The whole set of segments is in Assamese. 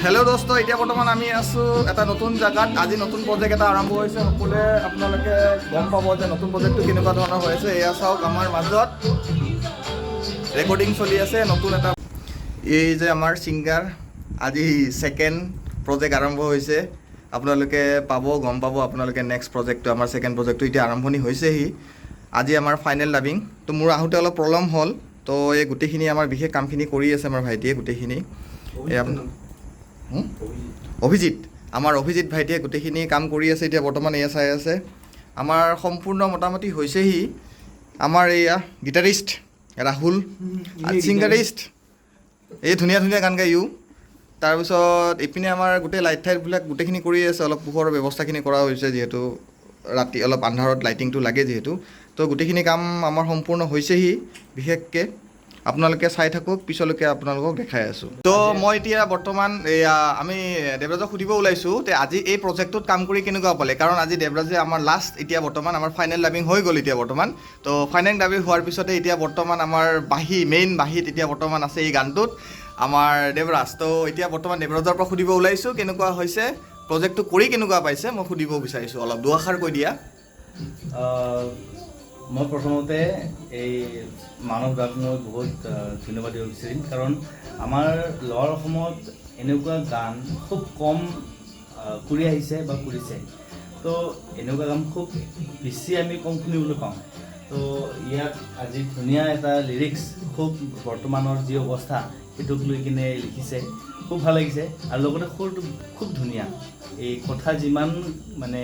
হেল্ল' দোস্ত, এতিয়া বৰ্তমান আমি আছোঁ এটা নতুন জেগাত। আজি নতুন প্ৰজেক্ট এটা আৰম্ভ হৈছে। সকলোৱে আপোনালোকে গম পাব যে নতুন প্ৰজেক্টটো কেনেকুৱা ধৰণৰ হৈ আছে। এয়া চাওক, আমাৰ মাজত ৰেকৰ্ডিং চলি আছে নতুন এটা। এই যে আমাৰ ছিংগাৰ, আজি ছেকেণ্ড প্ৰজেক্ট আৰম্ভ হৈছে। আপোনালোকে পাব, গম পাব আপোনালোকে নেক্সট প্ৰজেক্টটো। আমাৰ ছেকেণ্ড প্ৰজেক্টটো এতিয়া আৰম্ভণি হৈছেহি। আজি আমাৰ ফাইনেল ডাবিং। তো মোৰ আহোঁতে অলপ প্ৰব্লেম হ'ল। তো এই গোটেইখিনি আমাৰ বিশেষ কামখিনি কৰি আছে আমাৰ ভাইটিয়ে গোটেইখিনি। এই হুম? অভিজিত, আমাৰ অভিজিত ভাইটিয়ে গোটেইখিনি কাম কৰি আছে এতিয়া বৰ্তমান। এয়া চাই আছে, আমাৰ সম্পূৰ্ণ মোটামুটি হৈছেহি। আমাৰ এয়া গিটাৰিষ্ট ৰাহুল, ছিংগাৰিষ্ট, এই ধুনীয়া ধুনীয়া গান গায় ইও। তাৰপিছত ইপিনে আমাৰ গোটেই লাইট ঠাইটবিলাক গোটেইখিনি কৰি আছে। অলপ পোহৰৰ ব্যৱস্থাখিনি কৰা হৈছে, যিহেতু ৰাতি অলপ আন্ধাৰত লাইটিংটো লাগে যিহেতু। তো গোটেইখিনি কাম আমাৰ সম্পূৰ্ণ হৈছেহি বিশেষকৈ। আপোনালোকে চাই থাকক, পিছলৈকে আপোনালোকক দেখাই আছোঁ। তো মই এতিয়া বৰ্তমান এয়া আমি দেৱৰাজক সুধিব ওলাইছোঁ তে আজি এই প্ৰজেক্টটোত কাম কৰি কেনেকুৱা পালে, কাৰণ আজি দেৱৰাজে আমাৰ লাষ্ট, এতিয়া বৰ্তমান আমাৰ ফাইনেল ডাবিং হৈ গ'ল এতিয়া বৰ্তমান। তো ফাইনেল ডাবিং হোৱাৰ পিছতে এতিয়া বৰ্তমান আমাৰ বাঁহী, মেইন বাঁহীত এতিয়া বৰ্তমান আছে এই গানটোত আমাৰ দেৱৰাজ। তো এতিয়া বৰ্তমান দেৱৰাজৰ পৰা সুধিব ওলাইছোঁ কেনেকুৱা হৈছে প্ৰজেক্টটো কৰি, কেনেকুৱা পাইছে, মই সুধিব বিচাৰিছোঁ। অলপ দুআষাৰ কৈ দিয়া। মই প্ৰথমতে এই মানৱ দাক মই বহুত ধন্যবাদ দিব বিচাৰিম, কাৰণ আমাৰ লোৱাৰ অসমত এনেকুৱা গান খুব কম কৰি আহিছে বা কৰিছে। তো এনেকুৱা গান খুব বেছি আমি কম শুনিবলৈ পাওঁ। তো ইয়াত আজি ধুনীয়া এটা লিৰিক্স, খুব বৰ্তমানৰ যি অৱস্থা সেইটোক লৈ কিনে লিখিছে, খুব ভাল লাগিছে। আৰু লগতে সুৰটো খুব ধুনীয়া। এই কথা যিমান মানে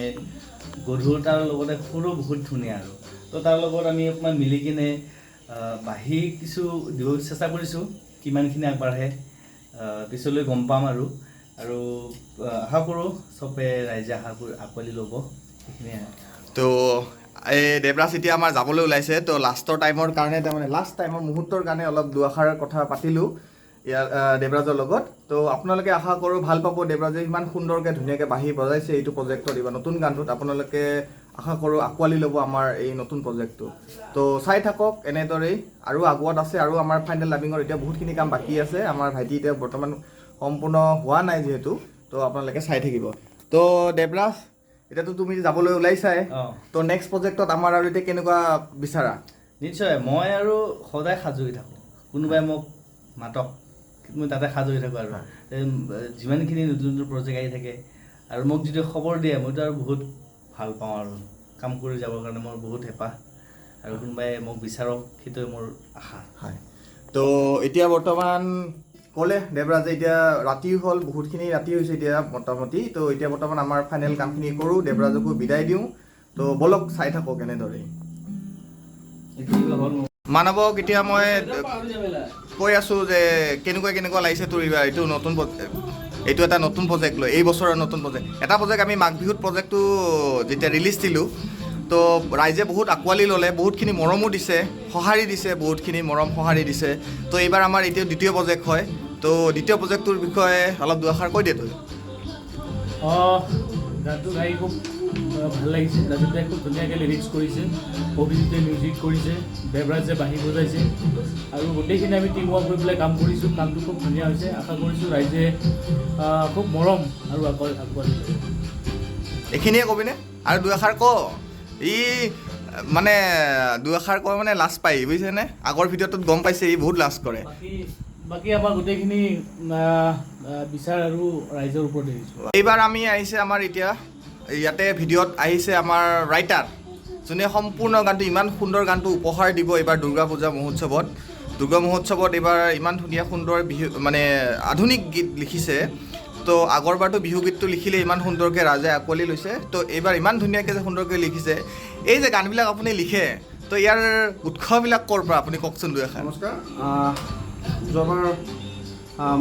গধুৰ, তাৰ লগতে সুৰো বহুত ধুনীয়া। আৰু তো তাৰ লগত আমি অকণমান মিলি কিনে বাঁহী কিছু দিব চেষ্টা কৰিছোঁ। কিমানখিনি আগবাঢ়ে পিছলৈ গম পাম। আৰু আৰু আশা কৰোঁ চবে ৰাইজে আশা কৰি আঁকোৱালি ল'ব, সেইখিনিয়ে। তো এই দেৱৰাজ এতিয়া আমাৰ যাবলৈ ওলাইছে। তো লাষ্টৰ টাইমৰ কাৰণে, তাৰমানে লাষ্ট টাইমৰ মুহূৰ্তৰ কাৰণে অলপ দুআষাৰ কথা পাতিলোঁ ইয়াৰ দেৱৰাজৰ লগত। তো আপোনালোকে আশা কৰোঁ ভাল পাব। দেৱৰাজে ইমান সুন্দৰকৈ ধুনীয়াকৈ বাঁহী বজাইছে এইটো প্ৰজেক্টত, এইবাৰ নতুন গানটোত। আপোনালোকে আশা কৰোঁ আঁকোৱালি ল'ব আমাৰ এই নতুন প্ৰজেক্টটো। তো চাই থাকক এনেদৰেই। আৰু আগুৱাত আছে আৰু আমাৰ ফাইনেল ডাবিঙৰ এতিয়া বহুতখিনি কাম বাকী আছে। আমাৰ ভাইটি এতিয়া বৰ্তমান সম্পূৰ্ণ হোৱা নাই যিহেতু। তো আপোনালোকে চাই থাকিব। তো দেৱৰাজ, এতিয়াতো তুমি যাবলৈ ওলাইছাই। তো নেক্সট প্ৰজেক্টত আমাৰ আৰু এতিয়া কেনেকুৱা বিচাৰা? নিশ্চয়, মই আৰু সদায় সাজু হৈ থাকোঁ। কোনোবাই মোক মাতক, মই তাতে সাজু হৈ থাকোঁ। আৰু এই, যিমানখিনি নতুন নতুন প্ৰজেক্ট আহি থাকে আৰু মোক যদি খবৰ দিয়ে, মইতো আৰু বহুত ভাল পাওঁ। আৰু কাম কৰি যাবৰ কাৰণে মোৰ বহুত হেঁপাহ আৰু কোনোবাই মোক বিচাৰক, সেইটোৱে মোৰ আশা। হয়, তো এতিয়া বৰ্তমান ক'লে দেৱৰাজে, এতিয়া ৰাতিও হ'ল, বহুতখিনি ৰাতি হৈছে এতিয়া মোটামুটি। তো এতিয়া বৰ্তমান আমাৰ ফাইনেল কামখিনি কৰোঁ, দেৱৰাজকো বিদায় দিওঁ। তো ব'লক, চাই থাকক এনেদৰেই। এইটো কিবা হ'ল মোৰ। মানৱক এতিয়া মই কৈ আছোঁ যে কেনেকুৱা কেনেকুৱা লাগিছে তোৰ এইবাৰ এইটো নতুন এইটো এটা নতুন প্ৰজেক্ট লৈ, এই বছৰৰ নতুন প্ৰজেক্ট এটা। প্ৰজেক্ট আমি মাঘ বিহুত প্ৰজেক্টটো যেতিয়া ৰিলিজ দিলোঁ, তো ৰাইজে বহুত আঁকোৱালি ল'লে, বহুতখিনি মৰমো দিছে, সঁহাৰি দিছে, বহুতখিনি মৰম সঁহাৰি দিছে। তো এইবাৰ আমাৰ এতিয়া দ্বিতীয় প্ৰজেক্ট হয়। তো দ্বিতীয় প্ৰজেক্টটোৰ বিষয়ে অলপ দুআষাৰ কৈ দিয়ে তই। গানটো গাই খুব ভাল লাগিছে। ৰাজীৱ দাই খুব ধুনীয়াকৈ লিৰিক্স কৰিছে, অভিজিতে মিউজিক কৰিছে, দেৱৰাজে বাঁহী বজাইছে আৰু গোটেইখিনি আমি টিম ৱৰ্ক কৰি পেলাই কাম কৰিছোঁ। কামটো খুব ধুনীয়া হৈছে। আশা কৰিছোঁ ৰাইজে খুব মৰম আৰু আঁকোৱালি ল'ব। এইখিনিয়ে কবিনে আৰু দুআষাৰ ক? ই মানে দুআষাৰ কয় মানে লাজ পায়, বুজিছেনে? আগৰ ভিডিঅ'টোত গম পাইছে, ই বহুত লাজ কৰে। বাকী আমাৰ গোটেইখিনি বিচাৰ আৰু ৰাইজৰ ওপৰত এৰিছোঁ। এইবাৰ আমি আহিছে আমাৰ এতিয়া ইয়াতে ভিডিঅ'ত আহিছে আমাৰ ৰাইটাৰ, যোনে সম্পূৰ্ণ গানটো, ইমান সুন্দৰ গানটো উপহাৰ দিব এইবাৰ দুৰ্গা পূজা মহোৎসৱত। দুৰ্গা মহোৎসৱত এইবাৰ ইমান ধুনীয়া সুন্দৰ বিহু মানে আধুনিক গীত লিখিছে। তো আগৰবাৰটো বিহু গীতটো লিখিলে, ইমান সুন্দৰকৈ ৰাইজে আঁকোৱালি লৈছে। তো এইবাৰ ইমান ধুনীয়াকৈ যে সুন্দৰকৈ লিখিছে, এই যে গানবিলাক আপুনি লিখে, তো ইয়াৰ উৎসবিলাক ক'ৰ পৰা, আপুনি কওকচোন দুই এষাৰ। নমস্কাৰ। যোৱাবাৰ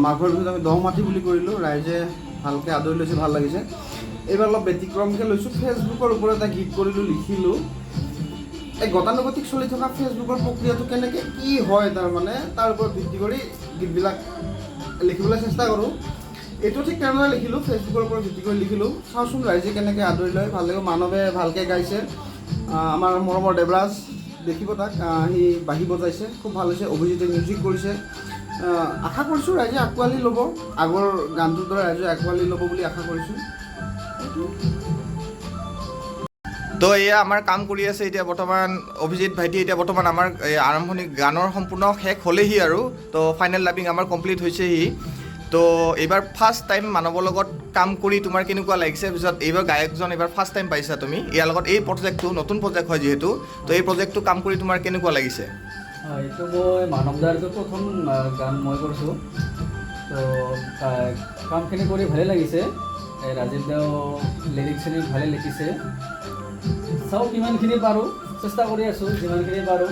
মাঘৰ বিহুত আমি দহমাটি বুলি কৰিলোঁ, ৰাইজে ভালকৈ আদৰি লৈছে, ভাল লাগিছে। এইবাৰ অলপ ব্যতিক্ৰমকৈ লৈছোঁ। ফেচবুকৰ ওপৰত এটা গীত কৰিলোঁ, লিখিলোঁ। এই গতানুগতিক চলি থকা ফেচবুকৰ প্ৰক্ৰিয়াটো কেনেকৈ কি হয়, তাৰমানে তাৰ ওপৰত ভিত্তি কৰি গীতবিলাক লিখিবলৈ চেষ্টা কৰোঁ। এইটো ঠিক তেনেদৰে লিখিলোঁ, ফেচবুকৰ ওপৰত ভিত্তি কৰি লিখিলোঁ। চাওঁচোন ৰাইজে কেনেকৈ আদৰি লয়। ভাল লাগিব। মানৱে ভালকৈ গাইছে। আমাৰ মৰমৰ দেৱৰাজ, দেখিব তাক, সি বাঁহী বজাইছে, খুব ভাল হৈছে। অভিজিতে মিউজিক কৰিছে। আশা কৰিছোঁ ৰাইজে আঁকোৱালি ল'ব, আগৰ গানটোৰ দৰে ৰাইজে আঁকোৱালি ল'ব বুলি আশা কৰিছোঁ। তো এয়া আমাৰ কাম কৰি আছে এতিয়া বৰ্তমান অভিজিত ভাইটি। এতিয়া বৰ্তমান আমাৰ এই আৰম্ভণি গানৰ সম্পূৰ্ণ শেষ হ'লেহি আৰু তো ফাইনেল ডাবিং আমাৰ কমপ্লিট হৈছেহি। তো এইবাৰ ফাৰ্ষ্ট টাইম মানৱৰ লগত কাম কৰি তোমাৰ কেনেকুৱা লাগিছে? পিছত এইবাৰ গায়কজন এইবাৰ ফাৰ্ষ্ট টাইম পাইছা তুমি ইয়াৰ লগত, এই প্ৰজেক্টটো নতুন প্ৰজেক্ট হয় যিহেতু, তো এই প্ৰজেক্টটো কাম কৰি তোমাৰ কেনেকুৱা লাগিছে? হয়, এইটো মই মানৱ দাৰটো প্ৰথম গান মই কৰিছোঁ। তো কামখিনি কৰি ভালেই লাগিছে। এই ৰাজীৱ দাও লিৰিক্সখিনি ভালে লিখিছে। চাওঁ কিমানখিনি পাৰোঁ, চেষ্টা কৰি আছোঁ যিমানখিনি পাৰোঁ।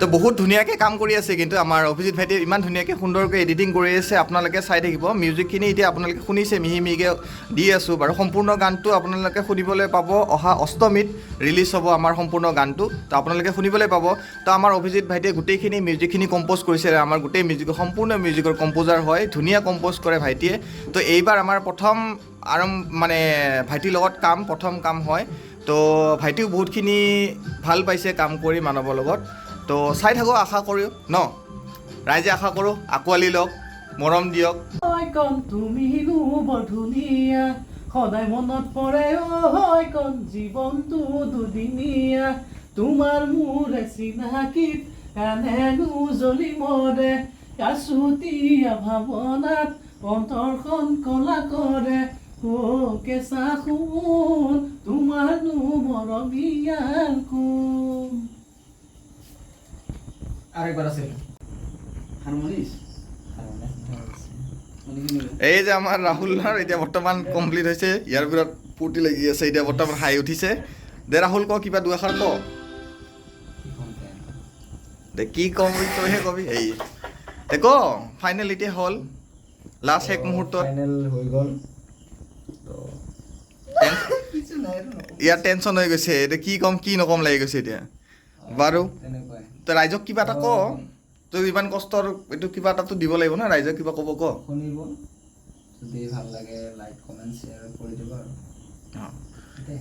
তো বহুত ধুনীয়াকৈ কাম কৰি আছে কিন্তু আমাৰ অভিজিত ভাইটিয়ে ইমান ধুনীয়াকৈ সুন্দৰকৈ এডিটিং কৰি আছে, আপোনালোকে চাই থাকিব। মিউজিকখিনি এতিয়া আপোনালোকে শুনিছে, মিহি মিহিকৈ দি আছোঁ বাৰু। সম্পূৰ্ণ গানটো আপোনালোকে শুনিবলৈ পাব অহা অষ্টমীত ৰিলিজ হ'ব আমাৰ সম্পূৰ্ণ গানটো, তো আপোনালোকে শুনিবলৈ পাব। তো আমাৰ অভিজিত ভাইটিয়ে গোটেইখিনি মিউজিকখিনি কম্প'জ কৰিছে, আমাৰ গোটেই মিউজিক সম্পূৰ্ণ মিউজিকৰ কম্প'জাৰ হয়, ধুনীয়া কম্প'জ কৰে ভাইটিয়ে। তো এইবাৰ আমাৰ প্ৰথম মানে ভাইটিৰ লগত কাম, প্ৰথম কাম হয়। তো ভাইটিও বহুতখিনি ভাল পাইছে কাম কৰি মানৱৰ লগত। তো চাই থাকোঁ, আশা কৰোঁ ন ৰাইজে, আশা কৰোঁ আঁকোৱালি লওক, মৰম দিয়ক। কণ তুমিনো বৰ ধুনীয়া, সদায় মনত পৰে ঐ কণ, জীৱনটো দুদিনীয়া, তোমাৰ মোৰে চিনাকিত কানেনো জ্বলি মৰে, আছুতীয়া ভাৱনাত অন্তৰখন কলা কৰে, অ কেঁচা সোণ তোমাৰনো মৰমীয়াল কোন। আৰু একবাৰ আছিল হাৰমনিছ। এই যে আমাৰ ৰাহুলৰ এতিয়া বৰ্তমান কমপ্লিট হৈছে, ইয়াৰ বিৰাট ফূৰ্তি লাগি আছে, এতিয়া বৰ্তমান হাঁহি উঠিছে। দে ৰাহুল ক, কিবা দুআষাৰ ক দে। কি কম বুলি তইহে কবি। এই দে ক, ফাইনেল এতিয়া হ'ল, লাষ্ট শেষ মুহূৰ্তত। ফাইনেল হৈ গ'ল তো। ইয়াত টেনশ্যন হৈ গৈছে এতিয়া, কি ক'ম কি নক'ম লাগি গৈছে এতিয়া বাৰু। তেনেকুৱাই। তই ৰাইজক কিবা এটা ক, তই ইমান কষ্টৰ এইটো কিবা এটাতো দিব লাগিব ন ৰাইজক, কিবা ক'ব ক। শুনিব, যদি ভাল লাগে লাইক কমেণ্ট শ্বেয়াৰ কৰি দিব আৰু দেই।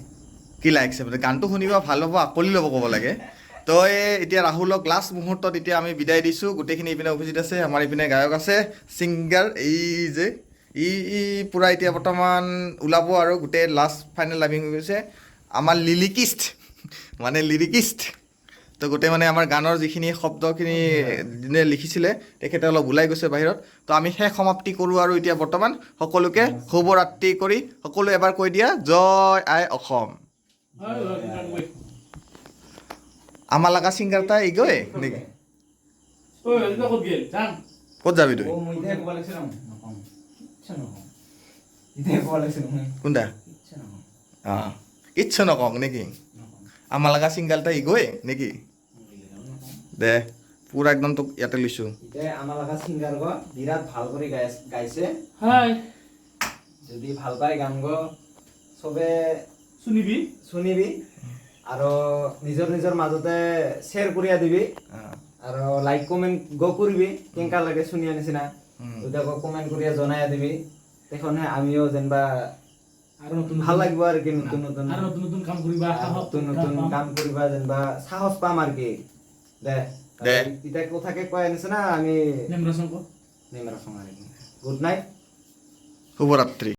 কি লাগিছে মানে গানটো শুনিব ভাল পাব, আকলি ল'ব ক'ব লাগে। তই এতিয়া ৰাহুলক লাষ্ট মুহূৰ্তত এতিয়া আমি বিদায় দিছোঁ গোটেইখিনি। ইপিনে অভিজিত আছে, আমাৰ ইপিনে গায়ক আছে, ছিংগাৰ এই যে ই ই পূৰা এতিয়া বৰ্তমান ওলাব আৰু গোটেই লাষ্ট ফাইনেল ডাবিং হৈ গৈছে। আমাৰ লিৰিকিষ্ট মানে লিৰিকিষ্ট তো গোটেই মানে আমাৰ গানৰ যিখিনি শব্দখিনি যোনে লিখিছিলে তেখেতে অলপ ওলাই গৈছে বাহিৰত। তো আমি শেষ সমাপ্তি কৰোঁ আৰু এতিয়া বৰ্তমান সকলোকে শুভৰাত্ৰি কৰি সকলোৱে এবাৰ কৈ দিয়া, জয় আই অসম। আমাৰ লগা ছিংগাৰ এটা এই নেকি? ক'ত গেল যাম? ক'ত যাবি তুই? অ, মই এতিয়াই ক'ব লাগিছিল ন, নকওঁ, কিচ্ছু নকওঁ। এতিয়াই ক'ব লাগিছিল মই। কোনটা? কিচ্ছু নকওঁ। অঁ, কিচ্ছু নকওঁ নেকি? আমাৰ লগা ছিংগাৰ এটা ইগৈ নেকি? দে পুৰা একদম তোক ইয়াতে লৈছোঁ। এতিয়া আমাৰ লগা ছিংগাৰ গ বিৰাট ভাল কৰি গাইছে। হাই। যদি ভাল পায় গান গ চবে শুনিবি। শুনিবি আৰু নিজৰ নিজৰ মাজতে শ্বেয়াৰ কৰিয়া দিবি আৰু লাইক কমেণ্ট গ কৰিবি, কেনেকা লাগে শুনিয়া নিচিনা এতিয়া কমেণ্ট কৰিয়া জনাই দিবি। তেখনহে আমিও যেনিবা আৰু নতুন ভাল লাগিব আৰু কি নতুন নতুন আৰু নতুন নতুন কাম কৰিবা সাহস নতুন নতুন কাম কৰিবা যেনিবা সাহস পাম আৰু কি দে। দে। এতিয়া কথাকে কৈ আনিছে না আমি নেমৰাচং নেমৰাচং আৰু কি, গুড নাইট। শুভৰাত্ৰি।